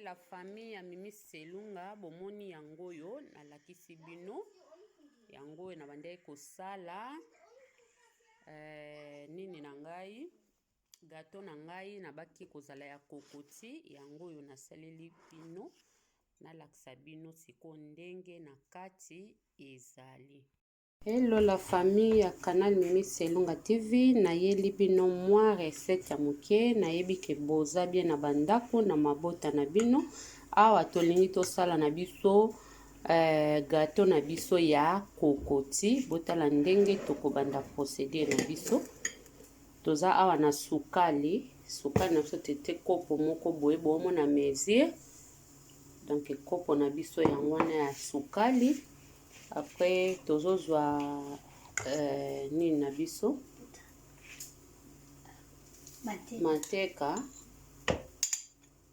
La famille ya Mimi Selunga, bomoni yango oyo nalakisi bino yango oyo nabandaki kosala nini na ngai gateau na ngai nabaki kozala ya kokoti yango oyo nasaleli bino nalakisa bino sikoyo ndenge na kati ezali. Hello la famille ya canal Mimi Selunga TV, nayeli bino mwa recette ya moke. Nayebi ke boza bien na bandako na mabota na bino. Awa tolingi tosala na biso gâteau na biso ya kokoti. Botala ndenge tokobanda procédure na biso. Toza awa na sukali, sukali na biso tete kopo moko boye, bomona mesure. Donc kopo na biso yango wana ya sukali. Après tozozwa nini na biso manteka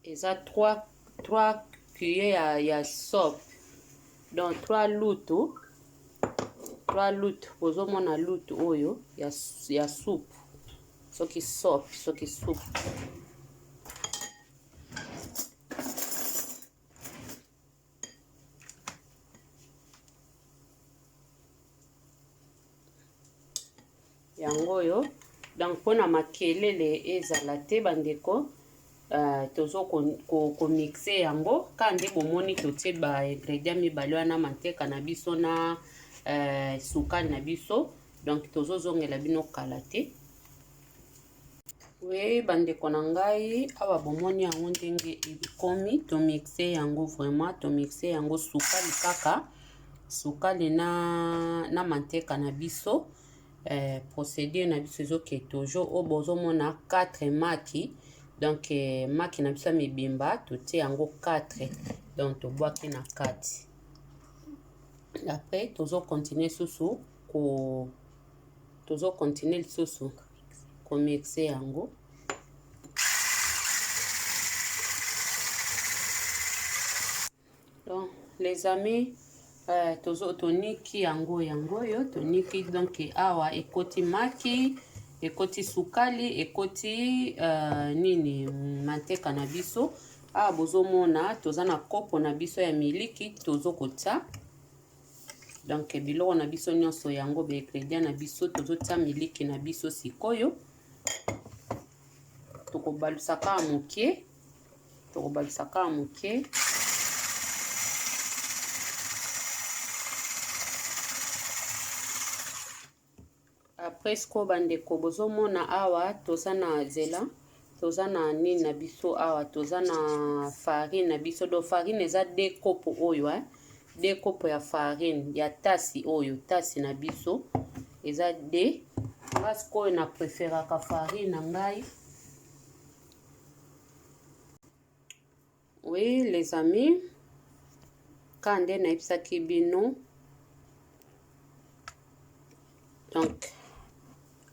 eza 3 cuillères ya soupe, donc 3 lutu, 3 lutu. Bozomona lutu oyo ya soupe, soki soupe soki soupe. Yango oyo donc mpona makelele ezala te bandeko, tozo komixe yango kaka nde bomoni totie ba ingrédient mibale wana, manteka na biso na sukali na biso. Donc tozozongela bino kala te. Oui bandeko na ngai, awa bomoni yango ndenge ekomi, tomixe yango vraiment, tomixe yango sukali kaka sukali na manteka na biso. Procédure na biso ezoke toujours oyo bozomona 4 maki, donc maki na biso ya mibimba totie yango 4, donc tobwaki na kati. Après tozocontinue susu ko tozocontinue lisusu komixe yango. Donc les amis, tozo toniki yango yango oyo toniki. Donc awa ekoti maki, ekoti sukali, ekoti nini manteka na biso. Awa bozomona toza na kopo na biso ya miliki tozokotia. Donc biloko na biso nyonso yango ba ingrédient na biso, tozotia miliki na biso sikoyo. Tokobalusa kaka moke, tokobalusa kaka moke. Après sikoyo bandeko bozomona awa toza na zela, toza na nini na biso awa, toza na farine na biso. Donc farine eza 2 kopo oyo, 2 kopo ya farine ya tasi oyo, tasi na biso eza 2. Nga sikoyo na préféraka farine na ngai. Oui les amis, ka nde nayebisaki bino. Donc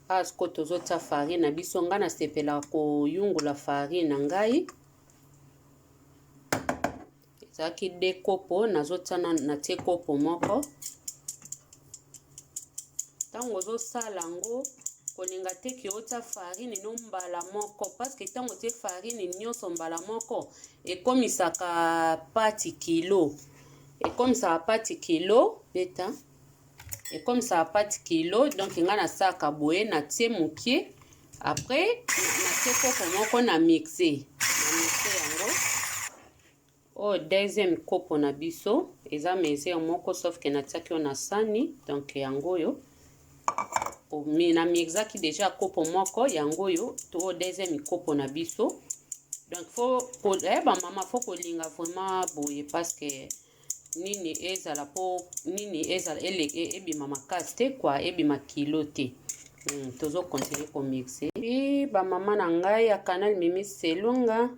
awa sikoyo tozotia farine na biso. Ngai nasepelaka koyungula farine na ngai, ezalaki 2 kopo, nazotia natie kopo moko. Ntango ozosala yango kolinga te ke otia farine no mbala moko, parce que ntango otie farine nyonso mbala moko ekomisaka pâte kilo, ekomisaka pâte kilo beta, ekomisaka pâte kilo. Donc ngai nasalaka boye, natie mokie, après natie kopo moko na mixe, na mixe yango. Oyo deuxième kopo na biso eza mesure moko, sauf ke natiaki oyo na sani. Donc yango oyo na mixaki déjà kopo moko, yango oyo to deuxième kopo na biso. Donc faut bamama faut kolinga vraiment boye, parce que nini ezala po nini ezala ebima makasi te quoi, ebima kilo te. Tozocontinue komixe. Bamama na ngai ya canal Mimi Selunga,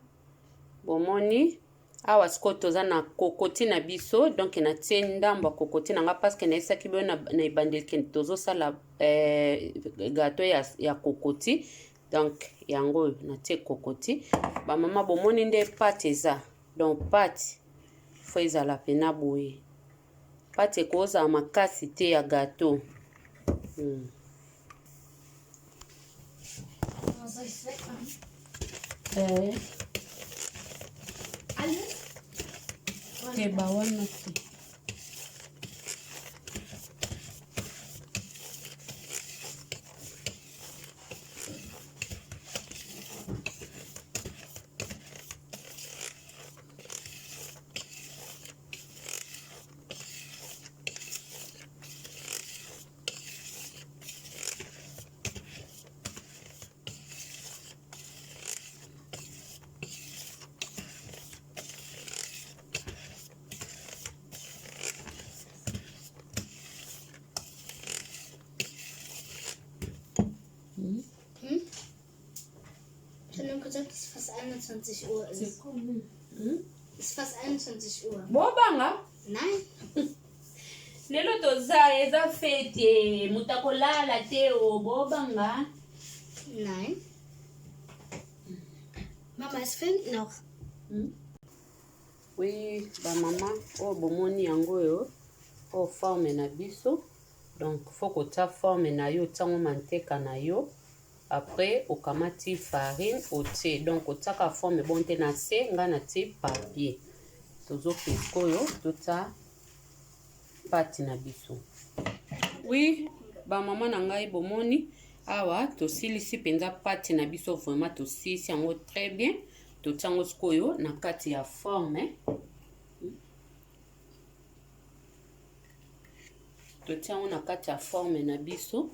bomoni awa sikoyo toza na kokoti na biso. Donc natie ndambo ya kokoti na nga, parce que nayebisaki bino na ebandeli tozosala gâteau ya kokoti. Donc yango oyo natie kokoti. Bamama bomoni nde pâte eza, donc pâte faut ezala pena boye, pâte ekozala makasi te ya gâteau. Soll ich wegmachen? Alles? Te bawana te. Hm? Ich habe nur gesagt, dass es fast 21 Uhr ist. Es ist fast 21 Uhr. Bobanga? Nein. Lelo toza eza fete, moto akolala te o bobanga. Nein. Mama, es filmt noch. Oui, ba mama oyo bomoni yango oyo oyo forme na biso. Donc faut kotia forme na yo, otiango manteka na yo. Après okamati farine otie. Donc otiaka forme bon te na se, nga natie papier. Tozoke sikoyo totia pati na biso. Oui, ba mama na ngai bomoni awa tosilisi mpenza pati na biso, vraiment tosilisi yango très bien. Totia yango sikoyo na kati ya forme. Totia yango na kati ya forme na biso.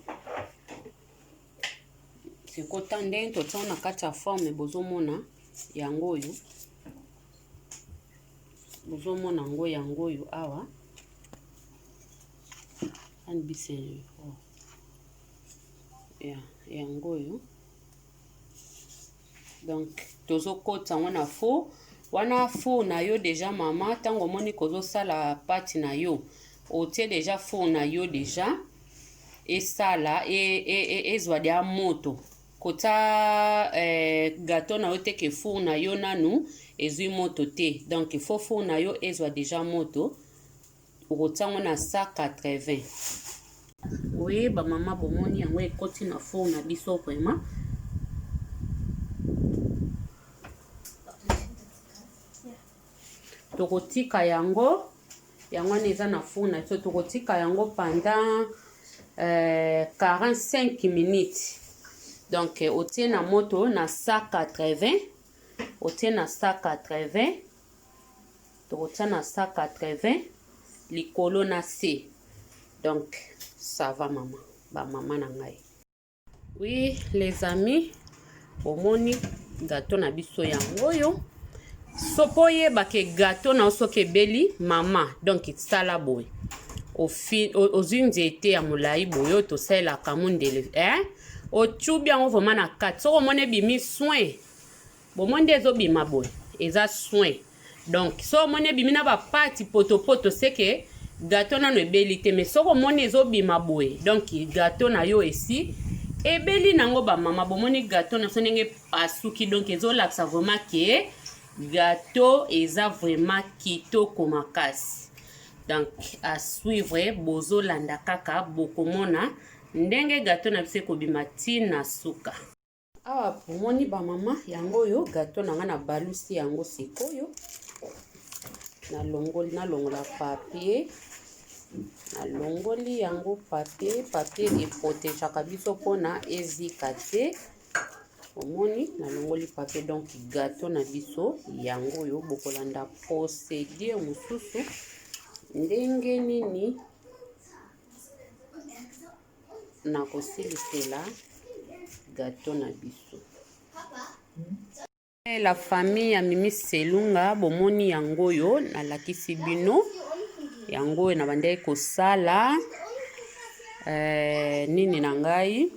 Sikota ndenge totia yango na kati ya forme, bozomona yango oyo. Bozomona yango yango oyo awa. Ein bisschen, oh. Ya, yango oyo. Donc tozokotisa yango na four. Wana four na yo deja mama, ntango omoni kozosala pati na yo, otie deja four na yo deja esala ezwa dia moto. Kotia gâteau na yo te ke four na yo nanu ezwi moto te. Donc il faut four na yo ezwa deja moto. Okotia yango na 180. Oui, ba mama bomoni yango ekoti na four na biso vraiment. Tokotika yango, yango wana eza na four na biso, tokotika yango pendant 45 minutes. Donc otie na moto na 180, otie na 180, tokotia na 180 likolo na se. Donc ça va mama, ba mama na ngai. Oui les amis, bomoni gâteau na biso yango oyo. Sopo oyeba ke gâteau na yo soki ebeli mama, donc sala boye. Ozwi nzete ya molai boye oyo tosalelaka mondele, eh? Otubi yango vraiment na kati. Soki omoni ebimi soin, bomoni nde ezobima boye, eza soin. Donc soki omoni ebimi na bapati potopoto, c'est que gâteau nano ebeli te. Mais soki omoni ezobima boye, donc gâteau na yo esi ebeli nango. Ba mama bomoni gâteau na biso ndenge pasuki, donc ezolakisa vraiment ke gâteau eza vraiment kitoko makasi. Donc à suivre, bozolanda kaka, bokomona ndenge gâteau na biso ekobima ntina suka. Awa bomoni ba mama, yango oyo gâteau na nga na balusi yango sikoyo. Nalongoli, nalongola papier, nalongoli yango papier. Papier eprotegeaka biso mpona ezika te. Omoni, nalongoli papier. Donc gâteau na biso yango oyo, bokolanda procédure mosusu ndenge nini na kosilisela gâteau na biso. La famille ya Mimi Selunga, bomoni yango oyo nalakisi bino yango oyo na bandaki kosala nini na ngai,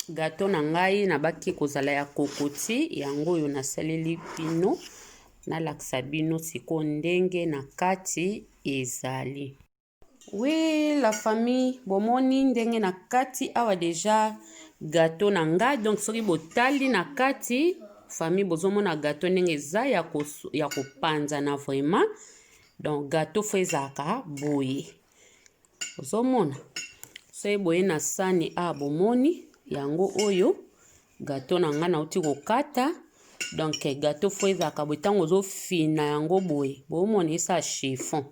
gâteau na ngai nabaki kozala ya kokoti. Yango oyo nasaleli bino, nalakisa bino sikoyo ndenge na kati ezali. Oui la famille, bomoni ndenge na kati awa deja gâteau na ngai. Donc soki botali na kati, famille, bozomona gâteau ndenge eza ya kopanzana vraiment. Donc gâteau faut ezalaka boye, ozomona soki boye na sani awa, bomoni yango oyo gâteau na ngai nauti kokata. Donc gâteau faut ezalaka boye, ntango ozofina yango boye, bomona esa chiffon.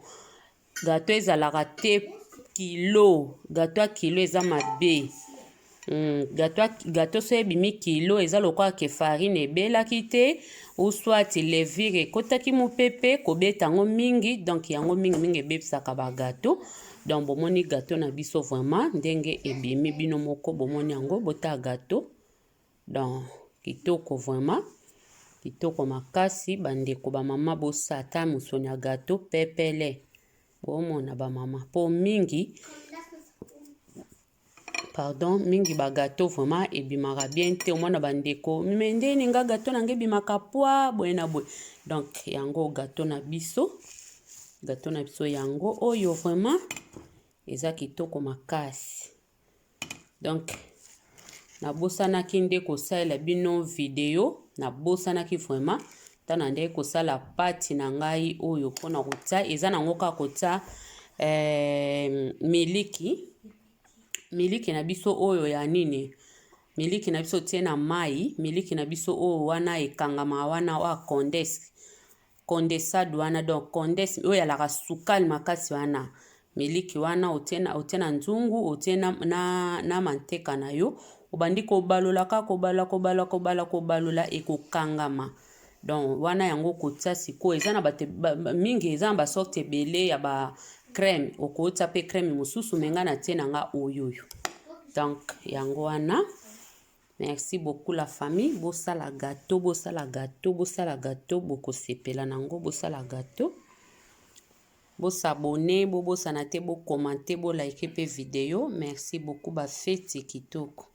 Gâteau ezalaka te kilo, gâteau ya kilo eza mabe. Gâteau so ebimi kilo, eza lokola ke farine ebelaki te ou soit levure ekotaki mopepe kobeta yango mingi. Donc yango mingimingi ebebisaka bagâteau. Donc bomoni gâteau na biso vraiment ndenge ebimi, bino moko bomoni yango. Botala gâteau, donc kitoko, vraiment kitoko makasi. Bandeko, bamama, bosala ata mosoni ya gâteau pepele. Bomona bamama, mpo mingi, pardon, mingi bagâteau vraiment ebimaka bien te. Omona bandeko, me ndeni nga gâteau na nga ebimaka poa boye na boye. Donc yango gâteau na biso, gâteau na biso yango oyo, vraiment eza kitoko makasi. Donc nabosanaki nde kosalela bino video, nabosanaki vraiment. Ntana nde kosala pâte na ngai oyo mpona kotia, eza nango kaka kotia miliki, miliki na biso oyo ya nini, miliki na biso tie na mai, miliki na biso oyo wana ekangama wana, oyo condensado wana. Donc condense oyo alaka sukali makasi wana, miliki wana otie na, otie na nzungu, otie na manteka na yo, obandi kobalola kaka, kobalola, kobalola, kobalola, kobalola, ekokangama. Donc wana yango kotia sikoyo, eza na bato mingi, eza na basorte ebele ya ba crème, okotia mpe crème mosusu, me ngai natie na nga oyoyo. Donc yango wana. Merci beaucoup la famille. Bosala gâteau, bosala gâteau, bosala gâteau, bokosepela nango. Bosala gâteau, bos'abonner, bobosana te, bocommenter, bolike mpe video. Merci beaucoup, bafeti kitoko.